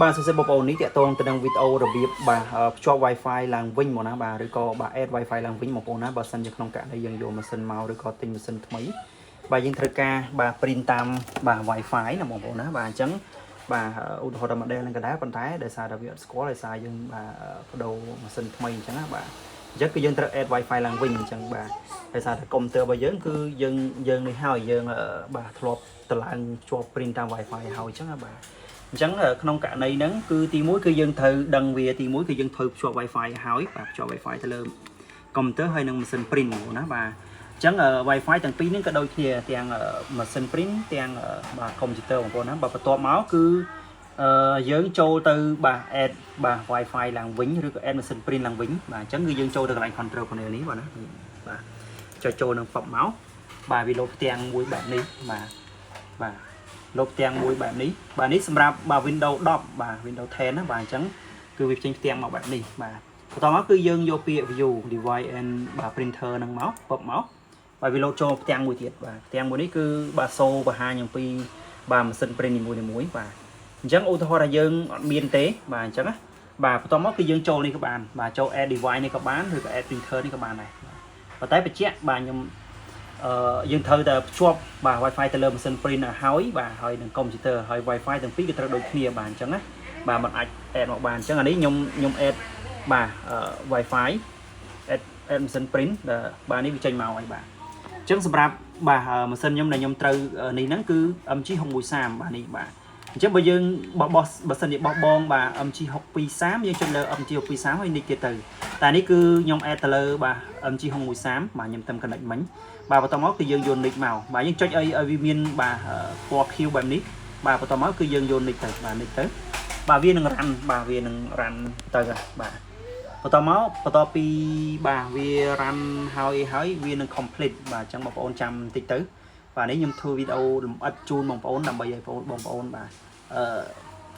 បាទសួស្តីបងប្អូននេះតាក់ទងទៅនឹងវីដេអូរបៀបបាទភ្ជាប់ Wi-Fi ឡើងវិញមកណាបាទឬក៏បាទ add Wi-Fi ឡើងវិញបងប្អូនណាបើសិនជាក្នុងករណីយើងយកម៉ាស៊ីនមកឬក៏ទិញម៉ាស៊ីនថ្មីបាទយើងត្រូវការបាទ print តាមបាទ Wi-Fi ណាបងប្អូនណាបាទអញ្ចឹងបាទឧទាហរណ៍ដល់ model ហ្នឹងក៏ដែរប៉ុន្តែដោយសារតែវាអត់ស្គាល់ដោយសារយើងបាទបដូរម៉ាស៊ីនថ្មីអញ្ចឹងណាបាទអញ្ចឹងគឺយើងត្រូវ add Wi-Fi ឡើងវិញអញ្ចឹងបាទដោយសារតែកុំព្យូទ័ររបស់យើងគឺយើងយើងនេះហើយយើងបាទធ្លាប់តឡើងភ្ជាប់ print តាម Wi-Fi ហើយអញ្ចឹងណាបាទអញ្ចឹងក្នុងករណីហ្នឹងគឺទី1គឺយើងត្រូវដឹងវាទី1គឺយើងត្រូវភ្ជាប់ Wi-Fi ហើយបាទភ្ជាប់ Wi-Fi ទៅលើកុំព្យូទ័រហើយនិងម៉ាស៊ីន print ហ្មងណាបាទអញ្ចឹង Wi-Fi ទាំងពីរហ្នឹងក៏ដូចគ្នាទាំងម៉ាស៊ីន print ទាំងបាទកុំព្យូទ័របងប្អូនណាបាទបន្ទាប់មកគឺអឺយើងចូលទៅបាទ add បាទ Wi-Fi ឡើងវិញឬក៏ add ម៉ាស៊ីន print ឡើងវិញបាទអញ្ចឹងគឺយើងចូលទៅកន្លែង control panel នេះបាទណាបាទចុចចូលនឹងប៉ុបមកបាទវាលោតផ្ទាំងមួយបែបនេះបាទបាទលោតផ្ទាំងមួយបែបនេះបាទនេះសម្រាប់បាទ Windows 10បាទ Windows 10ណាបាទអញ្ចឹងគឺវាចេញផ្ទាំងមកបែបនេះបាទបន្តមកគឺយើងយកពាក្យ view device and បាទ printer ហ្នឹងមកពឹបមកបាទវាលោតចូលផ្ទាំងមួយទៀតបាទផ្ទាំងមួយនេះគឺបាទសូបង្ហាញអំពីបាទម៉ាស៊ីន print នីមួយៗបាទអញ្ចឹងឧទាហរណ៍ថាយើងអត់មានទេបាទអញ្ចឹងណាបាទបន្ទាប់មកគឺយើងចូលនេះក៏បានបាទចូល add device នេះក៏បានឬក៏ add printer នេះក៏បានដែរប៉ុន្តែបញ្ជាក់បាទខ្ញុំអឺយើងត្រូវតែភ្ជាប់បាទ Wi-Fi ទៅលើម៉ាស៊ីន print ឲ្យហើយបាទហើយនឹងកុំព្យូទ័រហើយ Wi-Fi ទាំងពីរគឺត្រូវដូចគ្នាបាទអញ្ចឹងណាបាទมันអាច add មកបានអញ្ចឹងអានេះខ្ញុំខ្ញុំ add បាទ Wi-Fi add ម៉ាស៊ីន print បាទនេះវាចេញមកហើយបាទអញ្ចឹងសម្រាប់បាទម៉ាស៊ីនខ្ញុំដែលខ្ញុំត្រូវនេះហ្នឹងគឺ MG 613បាទនេះបាទអញ្ចឹងបើយើងបោះបោះបើសិនជាបោះបងបាទ MG 623យើងចុចលើ MG 623ហើយនេះទៀតទៅតែនេះគឺខ្ញុំ add ទៅលើបាទ MG 613បាទខ្ញុំទៅ connect មិញបាទបន្ទាប់មកគឺយើងយក next មកបាទយើងចុចឲ្យឲ្យវាមានបាទពណ៌ខៀវបែបនេះបាទបន្ទាប់មកគឺយើងយក next ទៅបាទ next ទៅបាទវានឹង run បាទវានឹង run ទៅបាទបន្តមកបន្ទាប់ពីបាទវា run ហើយហើយវានឹង complete បាទអញ្ចឹងបងប្អូនចាំបន្តិចទៅបាទនេះខ្ញុំធ្វើវីដេអូលម្អិតជូនបងប្អូនដើម្បីឲ្យបងប្អូនបាទអឺ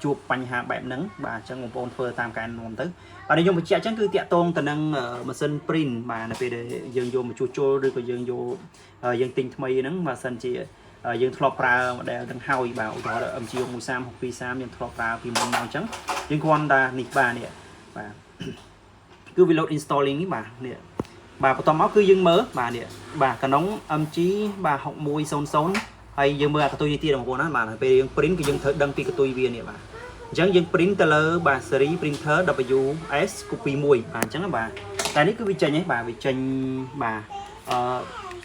ជួបបញ្ហាបែបហ្នឹងបាទអញ្ចឹងបងប្អូនធ្វើតាមការនាំទៅបាទនេះខ្ញុំបញ្ជាក់អញ្ចឹងគឺតាក់ទងទៅនឹងម៉ាស៊ីន print បាទនៅពេលដែលយើងយកមកជួសជុលឬក៏យើងយកយើងទិញថ្មីហ្នឹងបើសិនជាយើងធ្លាប់ប្រើ model ទាំងហើយបាទឧទាហរណ៍ MG 13 623យើងធ្លាប់ប្រើពីមុនមកអញ្ចឹងយើងគ្រាន់តែនេះបាទនេះបាទគឺវា load installing នេះបាទនេះបាទបន្ទាប់មកគឺយើងមើលបាទនេះបាទ Canon MG បាទ6100ហើយយើងមើលអាកន្ទុយនេះទៀតបងប្អូនណាបាទពេលយើង print គឺយើងត្រូវដឹងពីកន្ទុយវានេះបាទអញ្ចឹងយើង print ទៅលើបាទ series printer WS copy 1បាទអញ្ចឹងបាទតែនេះគឺវាចេញហ៎បាទវាចេញបាទអឺ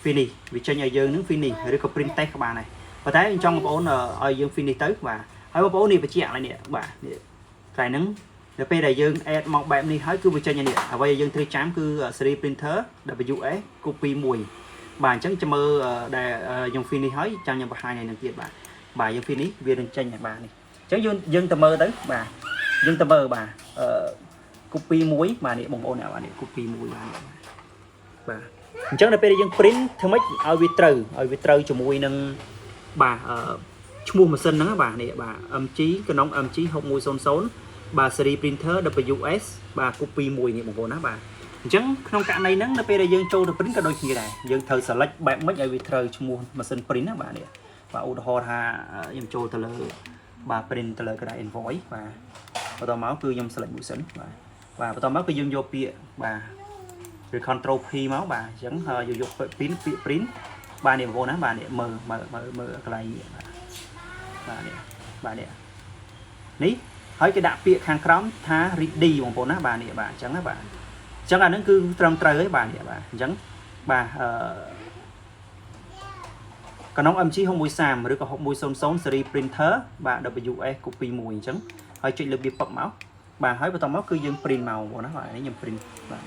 finish វាចេញឲ្យយើងនឹង finish ឬក៏ print test ក៏បានដែរប៉ុន្តែខ្ញុំចង់បងប្អូនឲ្យយើង finish ទៅបាទហើយបងប្អូននេះបញ្ជាក់ឡើយនេះបាទនេះកន្លែងហ្នឹងដល់ពេលដែលយើង add មកបែបនេះហើយគឺវាចេញនេះអ្វីដែលយើងត្រូវចាំគឺ series printer WS copy 1បាទអញ្ចឹងចាំមើលដែលខ្ញុំ finish ហើយចាំខ្ញុំបង្ហាញឲ្យនឹងទៀតបាទបាទយើង finish វានឹងចេញបាទនេះអញ្ចឹងយើងយើងទៅមើលទៅបាទយើងទៅមើលបាទអឺ copy 1បាទនេះបងប្អូនបាទនេះ copy 1បាទនេះបាទអញ្ចឹងដល់ពេលដែលយើង print ធ្វើម៉េចឲ្យវាត្រូវឲ្យវាត្រូវជាមួយនឹងបាទអឺឈ្មោះម៉ាស៊ីនហ្នឹងបាទនេះបាទ MG ក្នុង MG 6100បាទ series printer WS បាទ copy 1នេះបងប្អូនណាបាទអញ្ចឹងក្នុងករណីហ្នឹងនៅពេលដែលយើងចូលទៅ print ក៏ដូចគ្នាដែរយើងត្រូវ select បែបម៉េចឲ្យវាត្រូវឈ្មោះម៉ាស៊ីន print ណាបាទនេះបាទឧទាហរណ៍ថាខ្ញុំចូលទៅលើបាទ print ទៅលើក្រដាស invoice បាទបន្តមកគឺខ្ញុំ select មួយសិនបាទបាទបន្តមកគឺយើងយកពាក្យបាទឬ control P មកបាទអញ្ចឹងហើយយកយក print ពាក្យ print បាទនេះបងប្អូនណាបាទនេះមើលមើលមើលមើលកន្លែងនេះបាទបាទនេះបាទនេះនេះហើយគេដាក់ពាក្យខាងក្រោមថា ready បងប្អូនណាបាទនេះបាទអញ្ចឹងណាបាទអញ្ចឹងអាហ្នឹងគឺត្រឹមត្រូវហើយបាទនេះបាទអញ្ចឹងបាទអឺ ក្នុង MG 613ឬក៏6100 series printer បាទ WS copy 1អញ្ចឹងហើយចុចលើវាពឹកមកបាទហើយបន្តមកគឺយើង print មកបងប្អូនណាបាទនេះខ្ញុំ print បាទ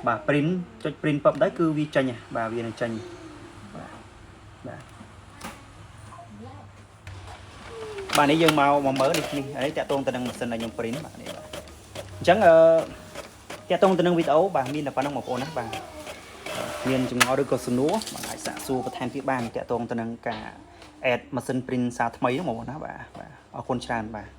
បាទ print ចុច print ពឹបដែរគឺវាចេញបាទវានឹងចេញបាទបាទបាទនេះយើងមកមកមើលនេះនេះនេះតាក់ទងទៅនឹងម៉ាស៊ីនដែលខ្ញុំ print បាទនេះបាទអញ្ចឹងអឺតាក់ទងទៅនឹងវីដេអូបាទមានតែប៉ុណ្្នឹងបងប្អូនណាបាទមានចម្ងល់ឬក៏សំណួរបាទអាចសាកសួរបន្ថែមទៀតបានតាក់ទងទៅនឹងការ add ម៉ាស៊ីន print សារថ្មីហ្នឹងបងប្អូនណាបាទបាទអរគុណច្រើនបាទ។